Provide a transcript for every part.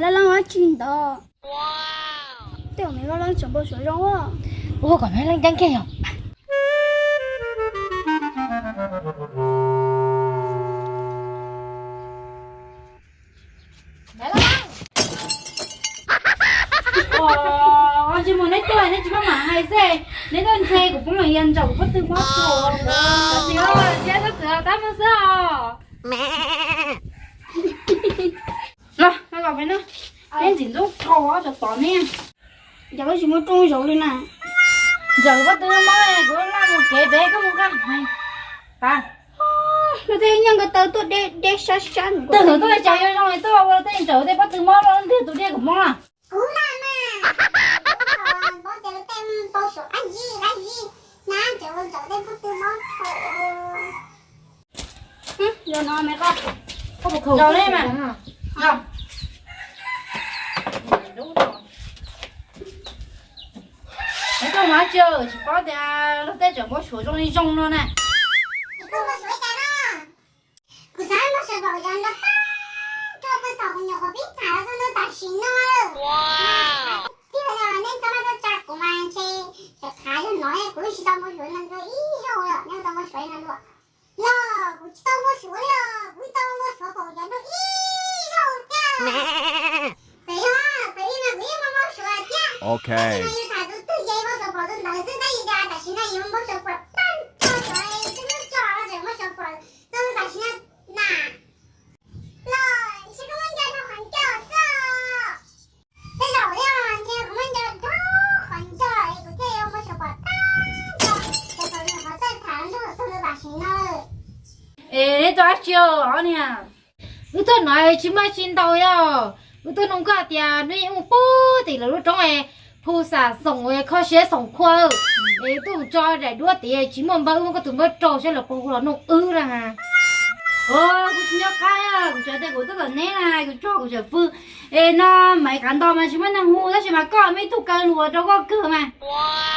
Laj Laj ua tsi ntawd? Tej zaum Maiv Laj Laj tseem npau suav zoo. Ua kom Maiv Laj Laj ncaab kiag yog. Tsis mus neb tuaj neb tsis maj mam hais xwb, neb tuaj nthe kuv poob los yog ntsaum kuv pob tw mob tuag. Txiv, txiv, tab mus xwb os. Los, no los peb no, neb ntxim ntxub dhau cov tod ne. Cas koj tsis muab rooj zaum li na? Ntsaum pob tw mob kuv laj mus kev pem koj mus nqa. Luag tej nyiaj ko taw tuaj deb deb sab sab. Twg tuaj cas yuav zoo li tuaj ua tej ntsaum tej pob tw mob loj ntiag tus diaj kuv mob. Kuv mas mas, kuv paub tias luag tej npau suav qab zib qab zib, nab tseem ua ntsaum tej pob tw mob. Zaum no me koj, zaum ne mas. Neb tuaj mus dab tsi, tsis paub tias luag tej tseem npau suav zoo li zoo no na. Koj npau suav cas no? Kuv xav npau suav pom yog nrog tag nrho tau tom kuv nyuam qhuav pib tham los txog ntua tam sim no lawm. Tiag li, nej txhob maj txhob tsa kuv mas ntshe tseem khav yog no, kuv tsis tau npau suav no ib zaug lawm, nej tau npau suav no dua. Los kuv tsis tau npau suav li os, kuv tau npau suav pom yog nrog ib zaug thiab. Txawm yog, txawm li mas kuv yeej npau npau suav thiab. Tab sis mas yus tham tus twg ces npau suav pom tus ntawd xwb, tab sis cas tam sim no yus npau suav pom tag nrho cov twb muab tso los tseem npau suav pom txog tam sim no na. Los ntshe koj muab nco dhau qhov ncauj xwb. Tej zaum thiab ntshe kuv muab nco dhau qhov ncauj es kuv thiaj yuav npau suav pom tag nrho cov thaum nws qhov txawj tham nrog txog tam sim no. Es neb tuaj dab tsi os niag? Wb tuaj no tsis muaj tsi ntau yog, wb tuaj nug koj tias hnub ib hnub puag tim lawv lub roob Phu Xam Xoom kho siab xoom khua, es tuaj tso daim duab tid tsis muaj npawb, wb muab koj tus npawb rau saib lawv puas hu los nug wb na. Kuv tsis nco qab, kuv tsuas tias kuv tuaj tom neb na, kuv tso kuv tseem pw. Es no Maiv Qav Nto mas tsis muaj neeg hu tab sis mas koj muaj ib tug kaw lus rau koj kawg mas.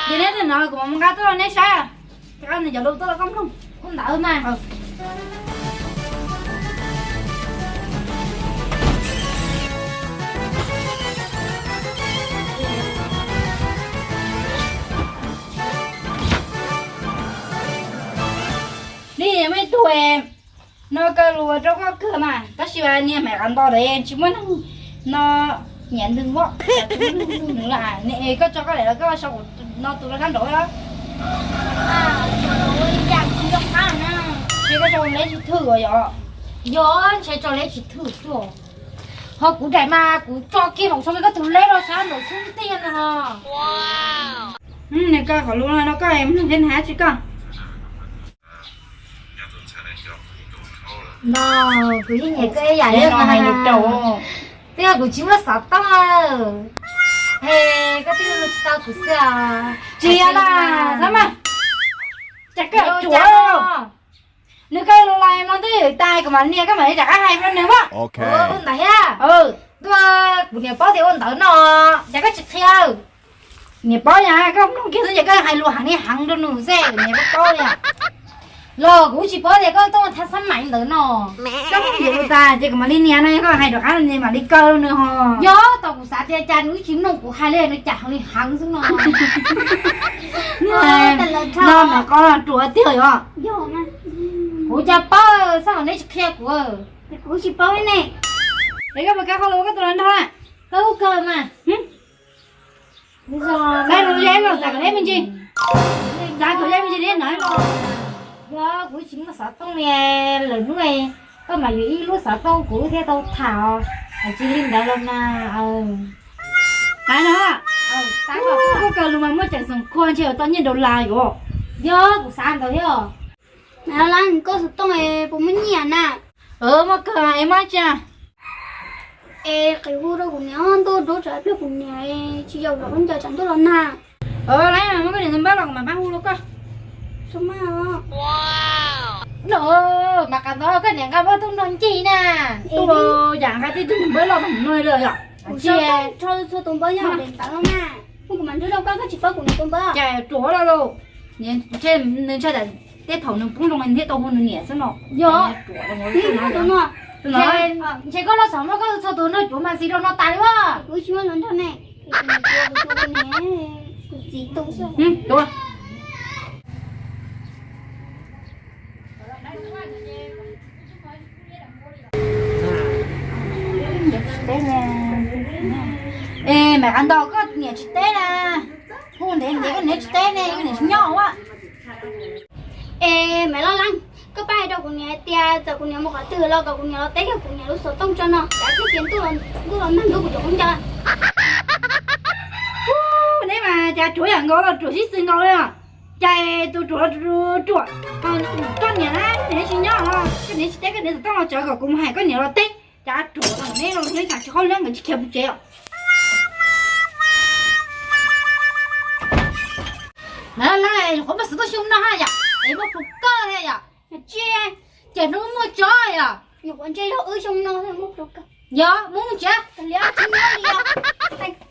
Ces neb tuaj no kuv mam mus nqa tuaj rau neb saib. Rov qab nws cov lus tuaj rau koj mloog. Ua ntawd mas. Neb muaj ib tug no kaw lus rau koj kawg mas, tab sis mas niag Maiv Qav Nto ntawd tsis muaj neeg no nyiam nws, nws lawm. Koj tso koj daim los koj sau kuv no tus rau sab nraud. Ces koj tso leb tsis thwm yom? Yog, ntshe tso leb tsis thwm xwb. Ho kuv daim mas kuv tso kiag los tso koj tus leb rau sab nraud xwb tiag no. Nws kaw qhov lus no rau koj, nws thiaj hais tsis koj. No, kuv yeej nyiam koj ib yam li mas. Twb yog kuv tsis muaj xov tooj. He, koj twb tsis tau kuv xwb. Tsis yog las, xav mas. Cas koj ruam. Nws kaw lus los no twb yog tas kuv mam nias koj mam li rov qab hais rau nws mas. Ua ntawd thiab. Ntuj, kuv niam paub tias ua ntawd no, cas koj tsis qhia. Niam paub yom, koj mloog kiag xwb ces koj hais lus heev li heev rau nws xwb, niam paub paub yom. Los kuv tsis paub tias koj tuaj thaj xab maim ntawd no. Koj mloog yuav lus tas ces kuv mam li nias no, yog koj hais rov qab no mam li kaw rau nws ho. Yog, tos kuv xav tias cas nws tsis mloog kuv hais li, nws cas heev li heev xwb no. No mas koj ruam tiag yom. Kuv cas paub, xab hov neb tsis qhia kuv. Kuv tsis paub ne. Es koj puas kaw qhov lus koj tus hluas nraug na? Koj ua kawg mas. Saib lus yog ib los txav kom deb me ntsis. Txav kom deb me ntsis li no. Yog kuv tsis muaj xov tooj li, lwm hnub koj mam yuav ib lub xov tooj kuv thiaj tau tham os. Hais tsis li ntawd los mas. Tab no, koj kaw lus mas muaj ceem xoom khua ntshe yuav tau nyiaj dollar yuav. Yog kuv xav ntawd thiab. Mas lab koj xov tooj puas muaj nyiaj na? Muaj kawg es muaj tsi? Es qhia hu rau kuv niam, ntuj rau tsam pliag kuv niam tsis yaum los koj ncaws tsam ntuj los nag. Lab muab koj niam tus npawb los kuv mam pab hu rau koj. No, mas qas ntawd koj niam nqa npawb tuaj nrog ncig na. Tuaj yam nqa tib tug npawb loj no lawm yom. Kuv tsis tau txhua tus npawb yog ntawd los mas. Muab kuv mam nrog rau koj, koj tsis paub kuv niam tus npawb. Cas ruam loj lauj. Nws ntshai tas tej thaum nws poob loo nws thiaj tau hu nws niam xwb no. Yog. Ruam no. Ntshe koj los xav muab koj txhua tus nrog cuav mas xis rau no tas li as. Kuv tsis muaj hluas nraug ne, kuv txiv tu xwb. Es Maiv Qab Nto, koj niam tsis teb na, hu ntev ntev koj niam tsis teb ne, koj niam tsis nyob ua. Es Maiv Laj Leej, koj pab hais rau kuv niam hais tias txawm kuv niam mus qhov twg los kom kuv niam los teb yog kuv niam lub xov tooj tso no, tsam ib pliag ntuj los nag ntub kuv cov khaub ncaws. Neb mas cas ruam yam nkaus, ruam sib xws nkaus li os. Cas tus ruam ruam, koj niam na, koj niam tsis nyob, koj niam tsis teb, koj niam xov tooj los tso kom kuv mus hais koj niam los teb. Cas ruam, neb los neb tham tsis qhov li nkawd tsis khiav pus tsev os. Maiv Laj Leej, nyuam qhuav muaj xov tooj xyoo no ha yom, es muaj plhus kawg li yom. Tsis, ces hnub muaj tso yom. Nyuam qhuav ntse yog wb xyoo no muaj plhus kawg. Yog muaj mus tsev, li tsis nyob li os.